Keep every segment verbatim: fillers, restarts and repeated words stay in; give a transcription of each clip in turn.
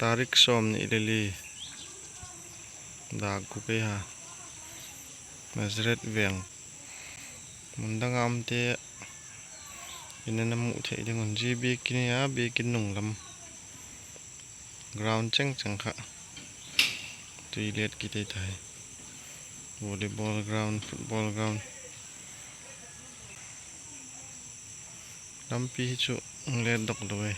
Tarik sawmnih leh li, dak guk ahi a. Nazareth veng. Mun dang a omte in na muh theih ding un, zi biakin ahi a, biakin nung lam. Ground chengcheng kha tui let kite tai. Volleyball ground, football ground. Lampi hi chu let dok lou e.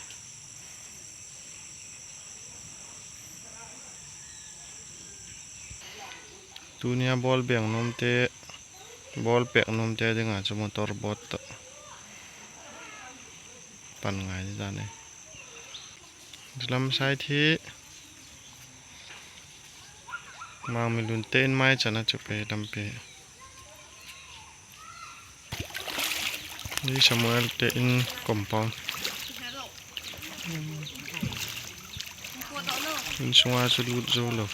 Tuni a ball beng nuamte, ball pek nuamte dinga chu motor boat toh pan ngai dan e. Lam side hi Mangmilun te in mai chan a chu pe lampi. Hi Samuel te in compound. Innsung a chu lut zou lou.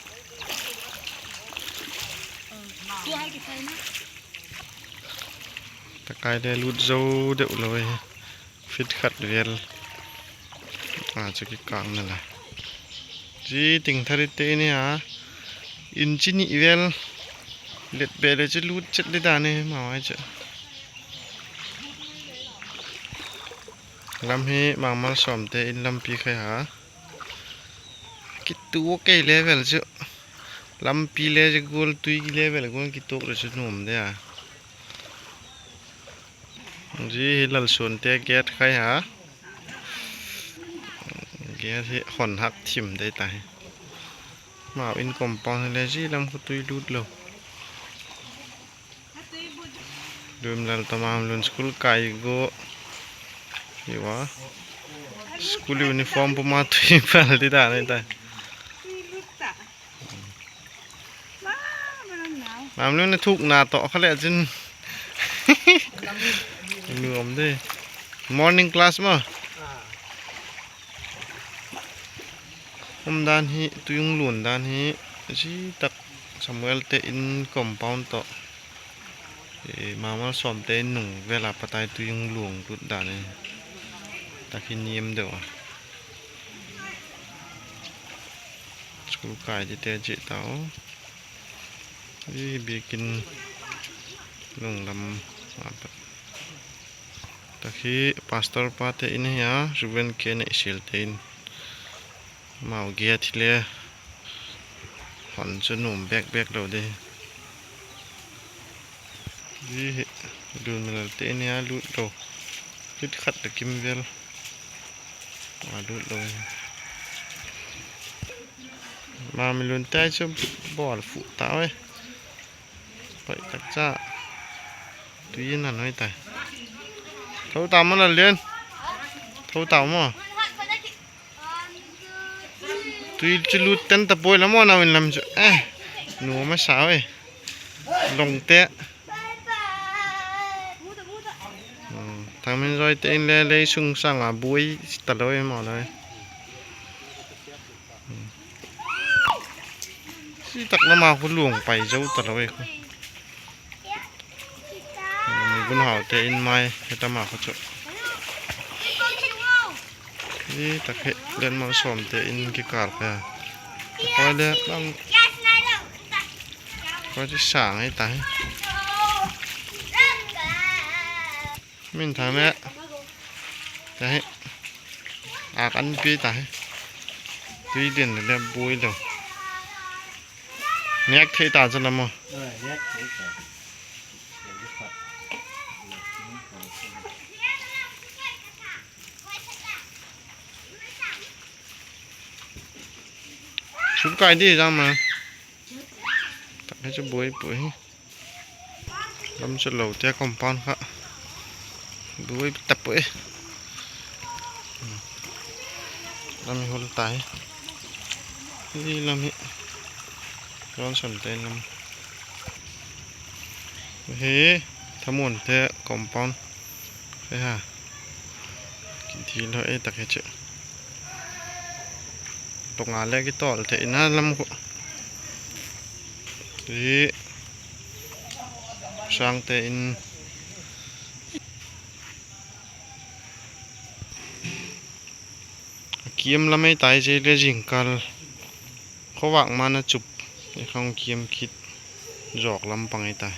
Takai leh lut zou deuh lou e. Feet khat vel a chu kikang na la. Zi ting thari te ni a. Inchi nih vel let beh leh chu lut chet di dan e, mau ai chu. Lam hi Mangmalsawm te in lampi kha ahi a. Kituak kei level chu. Lampi leh chu gual, tui level gual kituak leh chu nuam dia. Zi hi Lalsuan te gate kha ahi a. Gate hi hon hak thim dei ta hi. Mau in compound hi leh zi lam khu tui lut lou. Lumlal toh Mangmilun school kai go. Hi ua. School uniform puma tui pal di dan e ta. Mangmilun na thukna toh kha leh chin. Nuam di. Morning class maw. Omdan hi, tuihung luang dan hi, zi tak Samuel te in compound toh, eh, Mangmalsawm te in nung vel apat a tuihung luang lut dan e. Tak hi niam deuh a. School kai di te zi tau. Zi biakin nung lam apat. Tak hi pastor pa te in ahi a, Reverend K Neihsial te in. Mau gate hi leh hon chu nuam bekbek lou di. Zi hi Lumlal te in ahi a, lut lou. Feet khat leh kim vel a lut lou. Mangmilun te chu ball fuh ta e. Pai tak cha. Tui in a noi tai. Tho ta maw Lallian. Tho ta maw. Tui chu lut ten ta poi la maw, nau in lam chu. Eh. Nuam masa e. Lawng te. Hmm. Thangminzoi te in leh lei sung sang a buai ta lou e maw lai. Hmm. Zi tak lam a khu luang pai zou ta lou e khu. Hmm, Gunhau te in mai, hiai tam a khu chu. Zi tak hi Lenmalsawm te in kikal kha. Koi leh bang. Koi chu sang ahi ta hi. Min thang leh. Ta hi. Ak an pi ta hi. Tui din leh buai lou. Nek thei ta chu la maw. School kai di zang ma. Tak hi chu buai poi. Lam chu lou te compound kha. Buai ta poi. Lam hi hul ta hi. Hi lam hi. Johnson te lam. Hi Thamuan te compound. He ha. Kithil hoih tak hi chu. Tonga leh kitawl theihna lam khu. Hi Sang te in. Kiam lam ei tai, zia leh zingkal khovak ma na chup, i khong kiam khit zawk lam pang ei tai.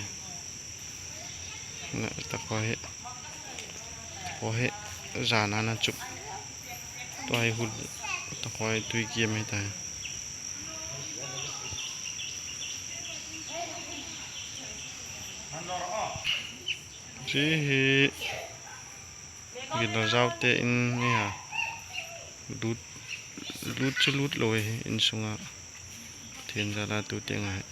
Na, ta khoi hi, ta khoi hi, zan a na chup. Tua hi hul, ta khoi tui kiam ei tai. Zia hi Gilzau te in ni ha. Lut, lut chu lut lou hi in sunga. Thien zala tu te ngai.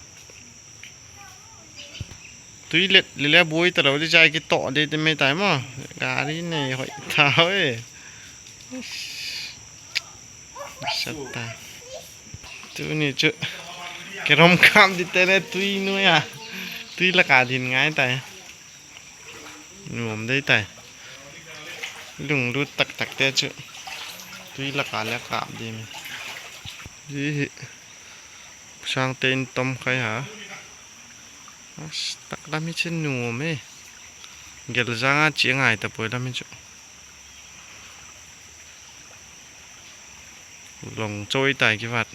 Tui let lele buai ta lou di zai ki to de te mai tai maw. Gari nei hoi ta e. Sat ta. Tuni chu. Ke rom kam di te ne tui nu ya. Tui laka din ngai tai. Nuam dei tai. Lunglut taktak te chu. Tui laka leh kap di mi. Zia hi. Sang te in tom khai ha. As, tak lam hi chu nuam e. Gilzang a chi ngai ta poi lam hi chu. Long choi tai ki vat.